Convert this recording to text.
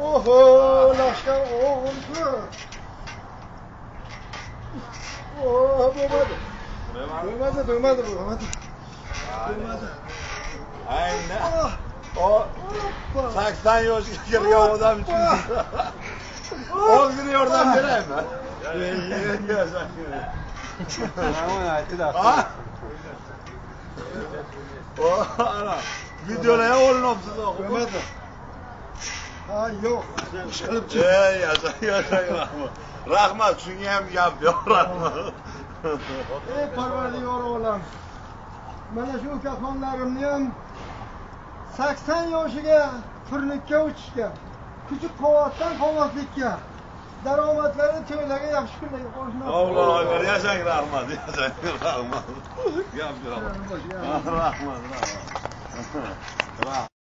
Oho, lashkar o'g'il-ku. Oh, bo'lmadi. Bo'lmadi, bo'lmadi, bo'lmadi. Bo'lmadi. Ayni. O 80 yoshga kirgan odam uchun ozgina yordam beraymi? Ha? O, ana. Videolar ham olinibsiz. Bo'lmadi. Ha, yo'q. Ishqilib Ey, yashang, yashang, rahmat. Rahmat, shunga ham gap yo'q, rahmat. Ey parvardigor olam. Mana shu ukaxonlarimni ham 80 yoshiga purlikka o'tishgan. Kuchi quvvatdan quvvatlikka. Daromadlari to'ylarga yaxshi kunlarga qo'shiladi. Allohu akbar, yashang, rahmat, yashang, rahmat. Gap yo'q. Rahmat, rahmat. Rahmat.